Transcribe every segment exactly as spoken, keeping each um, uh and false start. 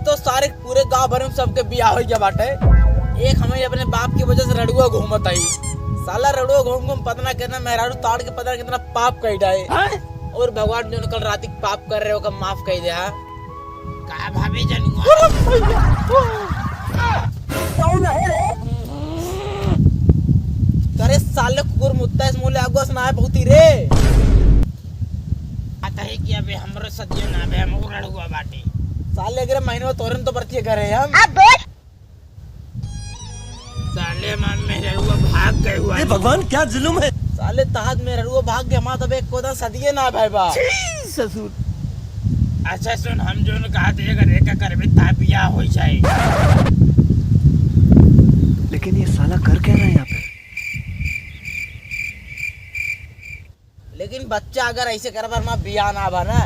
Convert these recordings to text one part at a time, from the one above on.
तो सारे पूरे गांव भर में सबके बियाह होइ गया बाटे। एक हमें अपने बाप की वजह से रड़ुआ घूमत आई। साला रड़ुआ घूम घूम पता ना कितना मेहरारू ताड़ के पता ना कितना पाप कइ डाए। और भगवान जो कल रात के पाप कर रहे हो, ओका माफ कइ दे, हाँ। का भाभी जनुआ? करे साले कुकुर मुत्ता इस मुले आगो सुनाए बहुती रे। पता है कि अबे हमरो सदियो ना बे, हम रड़ुआ बाटे। साले अगले महीने में तोरन तो बरतिए घरे हम। साले हमार मेहररुआ भाग गए हुआ। हे भगवान, क्या जुल्म है। साले तहार मेहररुआ भाग गए, हमार तबे एको दां सदिये ना भय बा। छी ससुर। अच्छा सुन, हम जोन कहा थे, अगर एक करबे ता बियाह होइ जाए। लेकिन ये साला कर क्या रहा है यहाँ पे? लेकिन बच्चा अगर ऐसे करबा, हमार बियाह ना बा ना,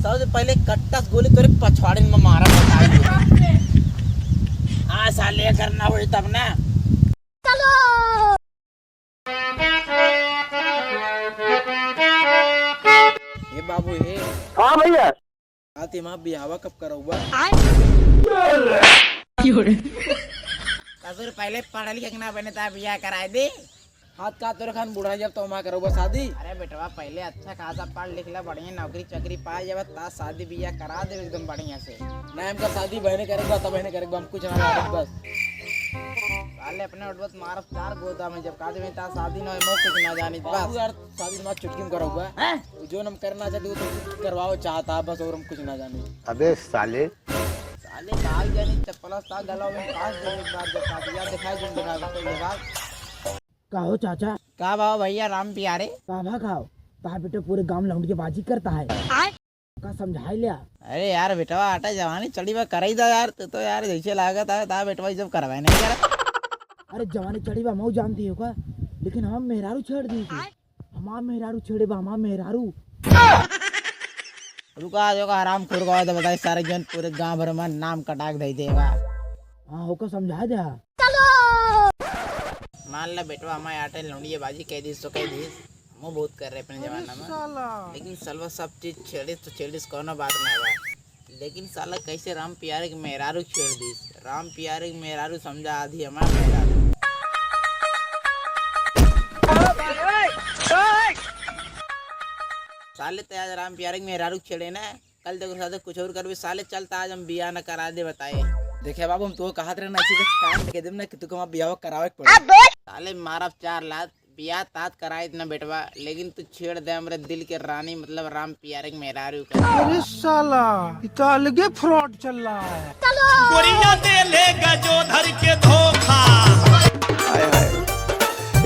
सबसे पहले कट्टा से गोली तोरे पछवाड़े में मारा बता दे। हाँ साले, अगर ना होई तब ना। ए बाबू, ए। हाँ भैया। आ, ते माँ बियाहवा कब करौबा? ससुर पहले पढ़ लिख के ना बने, ता बियाह कराए दे। हाथ का तोरे खान बुढ़ा जब तो माँ करौबा शादी। अरे बेटवा, पहले अच्छा खासा पढ़ लिख ला, बढ़िया नौकरी चाकरी पाए जब, ता शादी बियाह करा दे एकदम बढ़िया से। ना, हमका शादी बहने करे बा, तब बहने करे बा, हम कुछ ना जाने बस। साले अपने उठबत मारब चार गोदा में, जब कहा देबे ता शादी ना होई, मैं कुछ ना जानी बस। बाबू यार, शादी हमार चुटकी में करौबा। हैं? जो हम करना चाहते वो तो करवाओ चाहता है बस, और हम कुछ ना जाने। अबे साले। साले भाग जानी चप्पल सा गला में फांस दे एक बार, जब कहा दिया दिखाई दे, दिखा दे, दिखा। का हो चाचा? का भाव भैया राम प्यारे? का भा खाओ? ता बेटा पूरे गांव लौंड के बाजी करता है। आय? का समझाई लिया? अरे यार बेटवा, आटा जवानी चढ़ी बा, कराई दा यार, तू तो यार जैसे लागत है, ता बेटवा ई सब करवाए नहीं यार। अरे जवानी चढ़ी बा, मऊ जानती हो का? लेकिन हम मेहरारू छेड़ दी थी। हमार मेहरारू छेड़े बा, हमार मेहरारू। रुका, जो का हराम खुर का तो बताई, सारे जन पूरे गांव भर में नाम कटाक दे देगा। हाँ, होकर समझा दे। मान ला बेटवा, हमारे आटे लौंडिये बाजी कह दीस तो कह दीस, हमहू बहुत कर रहे अपने अरे जमाना में। साला। लेकिन सालवा सब चीज छेड़िस तो छेड़िस, कोनो बात ना बा। लेकिन साला कैसे राम प्यारे के मेहरारू छेड़ दीस? राम प्यारे के मेहरारू समझा आधी हमार मेहरारू। साले ते आज राम प्यारे के मेहरारू छेड़े ना, कल देखो साथे कुछ और करबे साले। चल ता आज हम बियाह न करा दे बताए। देखे बाबू, हम तो कहत रहे ना, इसी के कान के देम ना कि तुके हमार बियाह करावे के पड़े। साले मारब चार लात, बियाह तात कराइत ना बेटवा, लेकिन तू छेड़ दे हमरे दिल के रानी, मतलब राम प्यारे के मेहरारू का। अरे साला, ये तो अलगे fraud चल रहा है। गोरिया दे ले गजो धर के धोखा। हाय हाय,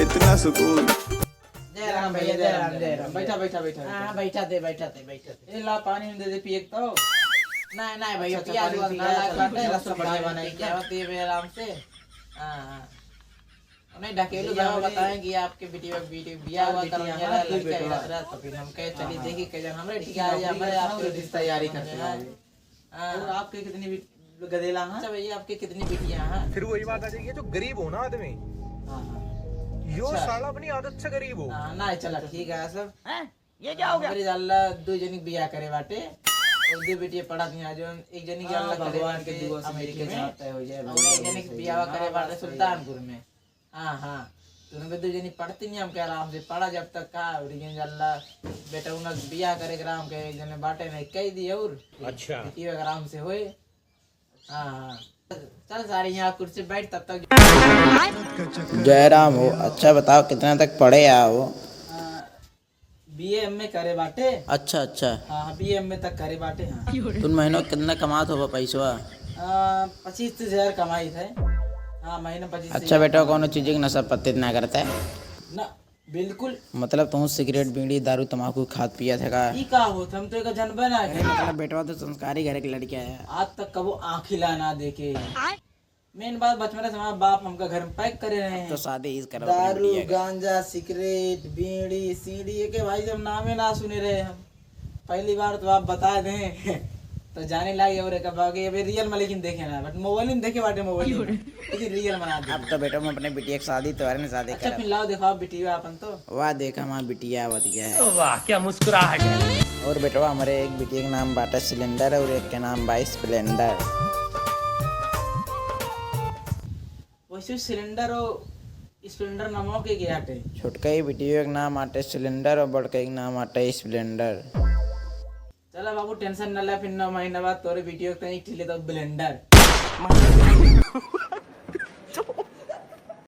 इतना सुकून। जय राम भैया, जय राम, जय राम। बैठा, बैठा, बैठा, हाँ, बैठा। बैठा दे, बैठा दे, बैठा दे। ए ला, पानी में दे दे, पिए के तो। नहीं, नहीं भैया, अच्छा, अच्छा, पिया पानी दो, पी ना ले, लाग चलो, बाटे, चलो, रस सब बढ़िया पानी बने, पी के पिया। आवत ये मेरा आराम से। हाँ, हाँ। नहीं, ढकेलू भैया, जाओ, हमरे बताएं कि आपके बिटिया, बिटिया, बिया चार हुआ बिटिया, कल मेरा हाँ, दो लड़का बेटवा। इधर रहा, तो फिर हम कहे, चलिए, हाँ, हाँ। देखिए, कैसे हमरे ठीक नौकरी है, करत रहा, तो करत फिर रिश्ता तैयारी करते हैं। हाँ। और आपके कितनी बि-, गदेला हैं? अच्छा भैया, आपके कितनी बिटिया हैं? फिर वही बात आ जाएगी, जो गरीब हो ना आदमी, हाँ, हाँ। यो अच्छा। साला अपनी आदत से गरीब हो। हाँ, ना, चला, ठीक है, सब। हैं? ये क्या हो गया? हमरे जान ला दो जनी के बियाह करे बाटे, और दो बिटिया पढ़त हैं, जो एक जनी के हाँ, अल्लाह करे भगवान बाटे के दुआ से अमेरिका बेटी में, चाहता है हो जाए, और भगवान एक जनी के सही बियाह है। करे हाँ, बाटे बात सही है। सुल्तानपुर में। हाँ, हाँ। तो उनमें दो जनी पढ़ती नहीं, हमके आराम से पढ़ा जब तक का, और ये अल्लाह बेटा उनका बियाह करे के आराम के, एक जने बाटे नहीं कह दी और अच्छा। बेटी आराम से होए। हाँ, हाँ। चल सारी यहाँ कुर्सी बैठ तब तक। जयराम हो, अच्छा बताओ कितना तक पढ़े आओ? हाँ, बीए एमए करे बाटे। अच्छा, अच्छा। हाँ, बीए एमए तक करे बाटे, हाँ। तुम महीनों कितना कमात हो पैसवा? आ, पच्चीस तीस हजार कमाई है। हाँ, महीने पच्चीस अच्छा हजार बेटा, कमाई। कौनो चीज के नशा पत्ती ना करता है? ना, बिल्कुल। मतलब तुम सिगरेट, बीड़ी, दारू, तमाकू खात पियत है का? ई का होत? हम तो एका जनबे ना अरे, करी। मतलब बेटवा तो संस्कारी घर के लड़का है। आज तक कबो आँखी ला ना देखे। मेन बात, बचपन से हमारे बाप हमका घर में पैक करे रहे हैं। तो शादी इस करवा दारू, बिटिया का। गांजा, सिगरेट, बीड़ी, सीढ़ी, ये के भाई जब नामे ना सुने रहे हम। पहली बार तो आप बता दें, तो जाने लागे और एक बाकी अबे रियल में लेकिन देखे ना, but मोबाइल में देखे बाटे, मोबाइल में। लेकिन रियल में ना देखे। अब तो बेटा, हम अपने बिटिया की शादी तोहरे ने शादी अच्छा, करब। फिर लाओ दिखाओ बिटिया अपन तो। वाह, देख हमार बिटिया आवत गया है। वाह, क्या मुस्कुराहट है। और बेटवा, हमारे एक बिटिया के नाम बाटा सिलेंडर और एक के नाम बा स्प्लेंडर। वैसे सिलेंडर और स्प्लेंडर नामो के गया टे। छोटका ही वीडियो के नाम आटे सिलेंडर और बड़का ही नाम आटे स्प्लेंडर। चला बाबू, टेंशन न ले, फिर नौ महीना बाद तोरे वीडियो के तनी ठिले तो ब्लेंडर।